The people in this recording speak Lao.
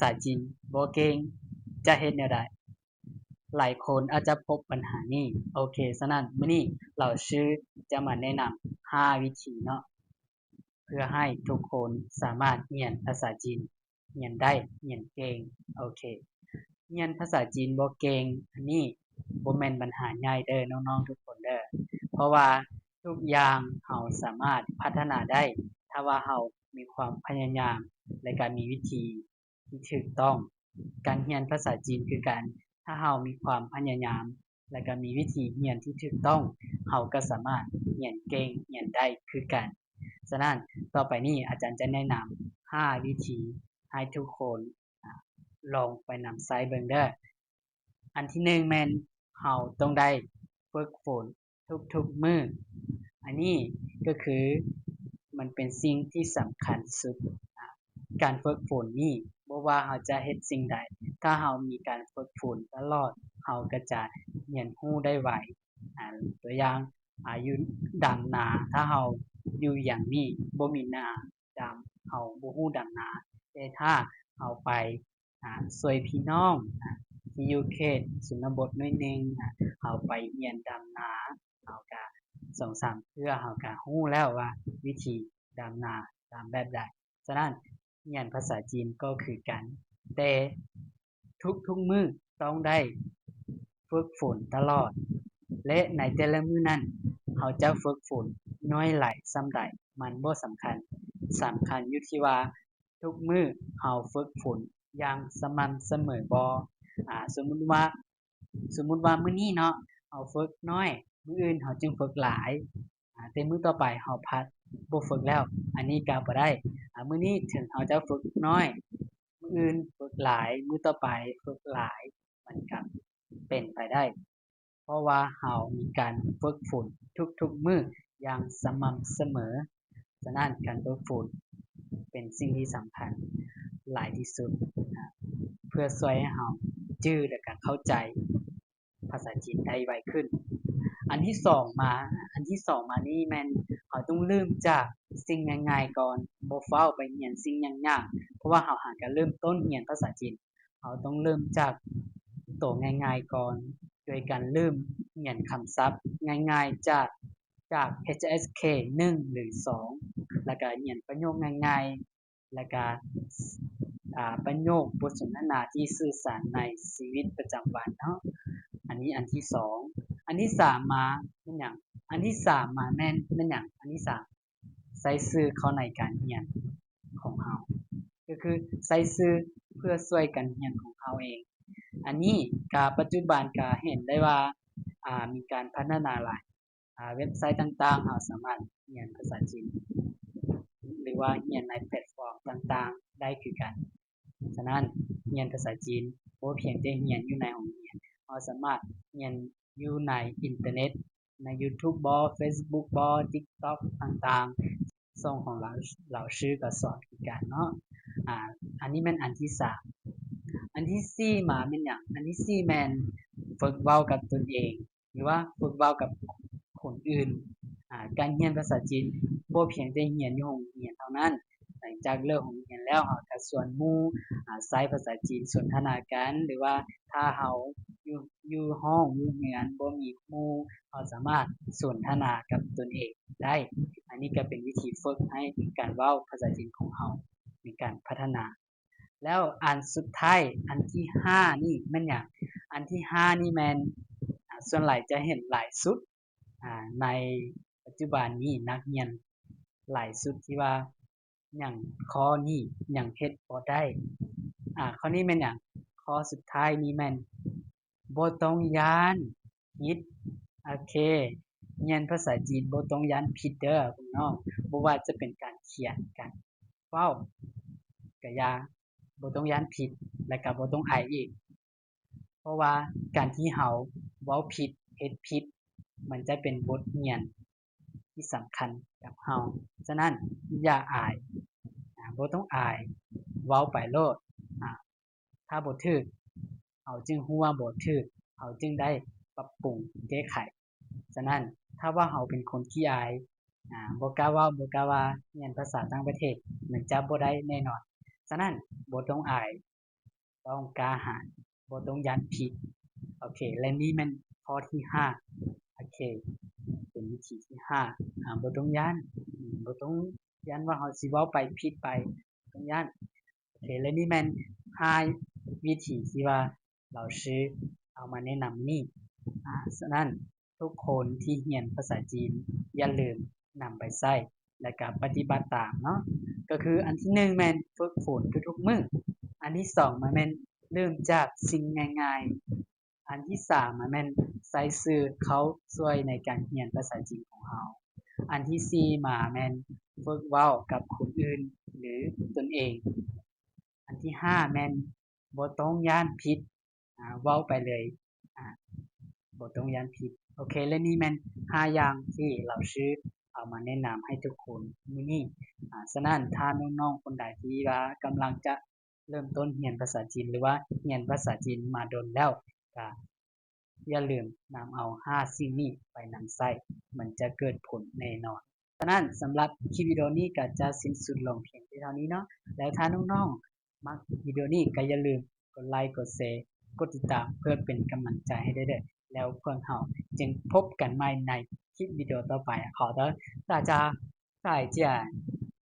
ສາຈີນບໍ່ເກັ່ງ ຈະເຮັດແນວໃດ? ຫຼາຍຄົນອາດຈະພົບບັນຫານີ້. ໂອເຄ, ສະນັ້ນມື້ນີ້ລາວຊື່ຈະມາແນະນຳຫ້າວິທີເນາະ ເພື່ອໃຫ້ທຸກຄົນສາມາດຮຽນພາສາຈີນ ຮຽນໄດ້ ຮຽນເກັ່ງ. ໂອເຄ, ຮຽນພາສາຈີນບໍ່ເກັ່ງ ອັນນີ້ບໍ່ແມ່ນບັນຫາໃຫຍ່ເດີ້ນ້ອງໆທຸກຄົນເດີ້, ເພາະວ່າທຸກຢ່າງເຮົາສາມາດພັດທະນາໄດ້ ຖ້າວ່າເຮົາມີຄວາມພະຍາຍາມ ແລະກະມີວິທີ ທີ່ຖືກຕ້ອງ. ການຮຽນພາສາຈີນຄືກັນ, ຖ້າເຮົາມີຄວາມພະຍາຍາມ ແລະກະມີວິທີຮຽນທີ່ຖືກຕ້ອງ, ເຮົາກໍສາມາດຮຽນເກັ່ງ, ຮຽນໄດ້ຄືກັນ. ສະນັ້ນ, ຕໍ່ໄປນີ້ອາຈານຈະແນະນຳຫ້າວິທີໃຫ້ທຸກຄົນ ອາ ລອງໄປນຳໃຊ້ເບິ່ງເດີ້. ອັນທີໜຶ່ງແມ່ນເຮົາຕ້ອງໄດ້ຝຶກຝົນທຸກໆມື້. ອັນນີ້ກໍຄືມັນເປັນສິ່ງທີ່ສຳຄັນທີ່ສຸດ. ອາ ການຝຶກຝົນນີ້ ບໍ່ວ່າເຮົາຈະເຮັດສິ່ງໃດ, ຖ້າເຮົາມີການຝຶກຝົນຕະຫຼອດ, ເຮົາກໍຈະຮຽນຮູ້ໄດ້ໄວ. ອາ ຕົວຢ່າງ, ອາ ຢູ່ດຳນາ, ຖ້າເຮົາຢູ່ຫຍັງນີ້ບໍ່ມີນາດຳ, ເຮົາບໍ່ຮູ້ດຳນາ. ແຕ່ຖ້າເຮົາໄປ ອາ ຊ່ວຍພີ່ນ້ອງ ອາ ທີ່ຢູ່ເຂດຊົນນະບົດໜ້ອຍໜຶ່ງ, ອາ ເຮົາໄປຮຽນດຳນາ, ເຮົາກະສອງສາມເທື່ອ ເຮົາກະຮູ້ແລ້ວວ່າວິທີດຳນາດຳແບບໃດ. ສະນັ້ນ ຮຽນພາສາຈີນກໍຄືກັນ, ແຕ່ທຸກໆມື້ຕ້ອງໄດ້ຝຶກຝົນຕະຫຼອດ ແລະ ໃນແຕ່ລະມື້ນັ້ນ ເຮົາຈະຝຶກຝົນໜ້ອຍຫຼາຍສ່ຳໃດ ມັນບໍ່ສຳຄັນ. ສຳຄັນຢູ່ທີ່ວ່າ ທຸກມື້ເຮົາຝຶກຝົນຢ່າງສະໝ່ຳສະເໝີບໍ່? ອາ ສົມມຸດວ່າ, ສົມມຸດວ່າມື້ນີ້ເນາະ ເຮົາຝຶກໜ້ອຍ, ມື້ອື່ນເຮົາຈຶ່ງຝຶກຫຼາຍ, ອາ ແຕ່ມື້ຕໍ່ໄປເຮົາພັດບໍ່ຝຶກແລ້ວ, ອັນນີ້ກໍບໍ່ໄດ້. ອາ ມື້ນີ້ເຖິງເຮົາຈະຝຶກໜ້ອຍ, ມື້ອື່ນຝຶກຫຼາຍ, ມື້ຕໍ່ໄປຝຶກຫຼາຍ, ມັນກໍເປັນໄປໄດ້. ເພາະວ່າເຮົາມີການຝຶກຝົນທຸກໆມື້ຢ່າງສະໝ່ຳສະເໝີ. ສະນັ້ນ ການຝຶກຝົນເປັນສິ່ງທີ່ສຳຄັນຫຼາຍທີ່ສຸດ ເພື່ອຊ່ວຍໃຫ້ເຮົາຈື່ ແລະ ກະເຂົ້າໃຈພາສາຈີນໄດ້ໄວຂຶ້ນ. ອັນທີສອງມາ, ອັນທີສອງມານີ້ແມ່ນເຮົາຕ້ອງເລີ່ມຈາກສິ່ງງ່າຍໆກ່ອນ, ບໍ່ຟ້າວໄປຮຽນສິ່ງຍາກໆ, ເພາະວ່າເຮົາຫາກະເລີ່ມຕົ້ນຮຽນພາສາຈີນ. ເຮົາຕ້ອງເລີ່ມຈາກໂຕງ່າຍໆກ່ອນ ໂດຍການເລີ່ມຮຽນຄຳສັບງ່າຍໆຈາກ, ຈາກ ເອັດເອັສເຄ ໜຶ່ງ ຫຼື ສອງ ແລ້ວກະຮຽນປະໂຫຍກງ່າຍໆ ແລ້ວກະ ອາ ປະໂຫຍກບົດສົນທະນາທີ່ສື່ສານໃນຊີວິດປະຈຳວັນເນາະ. ອັນນີ້ອັນທີສອງ. ອັນທີສາມມາແມ່ນຫຍັງ? ອັນທີສາມມາແມ່ນ, ແມ່ນຫຍັງ? ອັນທີສາມ ໃຊ້ສື່ເຂົ້າໃນການຮຽນຂອງເຮົາ, ກໍຄືໃຊ້ສື່ເພື່ອຊ່ວຍການຮຽນຂອງເຮົາເອງ. ອັນນີ້ກະປັດຈຸບັນກະເຫັນໄດ້ວ່າ ອາ ມີການພັດທະນາຫຼາຍ, ອາ ເວັບໄຊຕ່າງໆ ເຮົາສາມາດຮຽນພາສາຈີນ ຫຼືວ່າຮຽນໃນແພລດຟອມຕ່າງໆໄດ້ຄືກັນ. ສະນັ້ນ ຮຽນພາສາຈີນບໍ່ພຽງແຕ່ຮຽນຢູ່ໃນໂຮງຮຽນ, ເຮົາສາມາດຮຽນຢູ່ໃນອິນເຕີເນັດ, ໃນຢູທູບບໍ, ເຟສບຸກບໍ, ຕິກຕັອກຕ່າງໆ, ຊ່ອງຂອງລາວ, ລາວຊື່ກໍສອນຄືກັນເນາະ. ອາ ອັນນີ້ແມ່ນອັນທີສາມ. ອັນທີສີ່ມາແມ່ນຫຍັງ? ອັນທີສີ່ແມ່ນຝຶກເວົ້າກັບຕົນເອງ ຫຼືວ່າຝຶກເວົ້າກັບຄົນອື່ນ. ອາ ການຮຽນພາສາຈີນບໍ່ພຽງແຕ່ຮຽນຢູ່ໂຮງຮຽນເທົ່ານັ້ນ, ຫຼັງຈາກເລີກໂຮງຮຽນແລ້ວ ເຮົາກໍຊວນໝູ່ ອາ ໃຊ້ພາສາຈີນສົນທະນາກັນ, ຫຼືວ່າຖ້າເຮົາຢູ່, ຢູ່ຫ້ອງ, ຢູ່ເຮືອນ ບໍ່ມີໝູ່, ເຮົາສາມາດສົນທະນາກັບຕົນເອງໄດ້. ອັນນີ້ກໍເປັນວິທີຝຶກໃຫ້ການເວົ້າພາສາຈີນຂອງເຮົາມີການພັດທະນາ. ແລ້ວອັນສຸດທ້າຍ ອັນທີຫ້ານີ້ແມ່ນຫຍັງ? ອັນທີຫ້ານີ້ແມ່ນ ອາ ສ່ວນຫຼາຍຈະເຫັນຫຼາຍສຸດ ອາ ໃນປັດຈຸບັນນີ້ ນັກຮຽນຫຼາຍສຸດທີ່ວ່າ ຍັງ, ຂໍ້ນີ້ຍັງເຮັດບໍ່ໄດ້. ອາ ຂໍ້ນີ້ແມ່ນຫຍັງ? ຂໍ້ສຸດທ້າຍນີ້ແມ່ນ ບໍ່ຕ້ອງຢ້ານຜິດ. ໂອເຄ, ຮຽນພາສາຈີນບໍ່ຕ້ອງຢ້ານຜິດເດີ້ພີ່ນ້ອງ, ບໍ່ວ່າຈະເປັນການຂຽນ, ການເວົ້າກະຢ່າ, ບໍ່ຕ້ອງຢ້ານຜິດ ແລະກະບໍ່ຕ້ອງອາຍອີກ. ເພາະວ່າການທີ່ເຮົາເວົ້າຜິດ, ເຮັດຜິດ, ມັນຈະເປັນບົດຮຽນທີ່ສຳຄັນກັບເຮົາ. ສະນັ້ນ ຢ່າອາຍ, ອາ, ບໍ່ຕ້ອງອາຍ, ເວົ້າໄປໂລດ. ອາ, ຖ້າບໍ່ຖືກ ເຮົາຈຶ່ງຮູ້ວ່າບໍ່ຖືກ, ເຮົາຈຶ່ງໄດ້ປັບປຸງແກ້ໄຂ. ສະນັ້ນ ຖ້າວ່າເຮົາເປັນຄົນຂີ້ອາຍ, ອາ, ບໍ່ກ້າເວົ້າ, ບໍ່ກ້າວ່າ, ຮຽນພາສາຕ່າງປະເທດ ມັນຈະບໍ່ໄດ້ແນ່ນອນ. ສະນັ້ນ ບໍ່ຕ້ອງອາຍ, ຕ້ອງກ້າຫານ, ບໍ່ຕ້ອງຢ້ານຜິດ. ໂອເຄ ແລະນີ້ແມ່ນຂໍ້ທີຫ້າ. ໂອເຄ ເປັນວິທີທີຫ້າ. ອາ ບໍ່ຕ້ອງຢ້ານ, ອາ ບໍ່ຕ້ອງຢ້ານວ່າເຮົາຊິເວົ້າໄປຜິດໄປ, ບໍ່ຕ້ອງຢ້ານ. ໂອເຄ ແລະນີ້ແມ່ນຫ້າວິທີທີ່ວ່າ ເຫຼົ່າຊື່ເອົາມາແນະນຳນີ້. ອາ ສະນັ້ນ ທຸກຄົນທີ່ຮຽນພາສາຈີນ ຢ່າລືມນຳໄປໃຊ້ ແລະກະປະຕິບັດຕາມເນາະ. ກໍຄືອັນທີໜຶ່ງແມ່ນຝຶກຝົນທຸກໆມື້. ອັນທີສອງມາແມ່ນເລີ່ມຈາກສິ່ງງ່າຍໆ. ອັນທີສາມມາແມ່ນໃຊ້ສື່ເຂົ້າຊ່ວຍໃນການຮຽນພາສາຈີນຂອງເຮົາ. ອັນທີສີ່ມາແມ່ນຝຶກເວົ້າກັບຄົນອື່ນ ຫຼື ຕົນເອງ. ອັນທີຫ້າແມ່ນບໍ່ຕ້ອງຢ້ານຜິດ, ອາ ເວົ້າໄປເລີຍ, ອາ ບໍ່ຕ້ອງຢ້ານຜິດ. ໂອເຄ ແລະນີ້ແມ່ນຫ້າຢ່າງທີ່ເຫຼົ່າຊື່ເອົາມາແນະນຳໃຫ້ທຸກຄົນມື້ນີ້. ອາ ສະນັ້ນ ຖ້ານ້ອງໆຄົນໃດທີ່ວ່າກຳລັງຈະເລີ່ມຕົ້ນຮຽນພາສາຈີນ ຫຼືວ່າຮຽນພາສາຈີນມາດົນແລ້ວ ກະຢ່າລືມນຳເອົາຫ້າສິ່ງນີ້ໄປນຳໃຊ້, ມັນຈະເກີດຜົນແນ່ນອນ. ສະນັ້ນ ສຳລັບຄລິບວິດີໂອນີ້ກໍຈະສິ້ນສຸດລົງພຽງແຕ່ເທົ່ານີ້ເນາະ. ແລ້ວຖ້ານ້ອງໆມັກຄລິບວິດີໂອນີ້ ກໍຢ່າລືມກົດໄລ, ກົດແຊ, ກົດຕິດຕາມ ເພື່ອເປັນກຳລັງໃຈໃຫ້ໄດ້ເດີ້. ແລ້ວພວກເຮົາຈຶ່ງພົບກັນໃໝ່ໃນຄລິບວິດີໂອຕໍ່ໄປ. ຂໍຕ້ອນ ຕາຈາ ສາຍຈຽນ.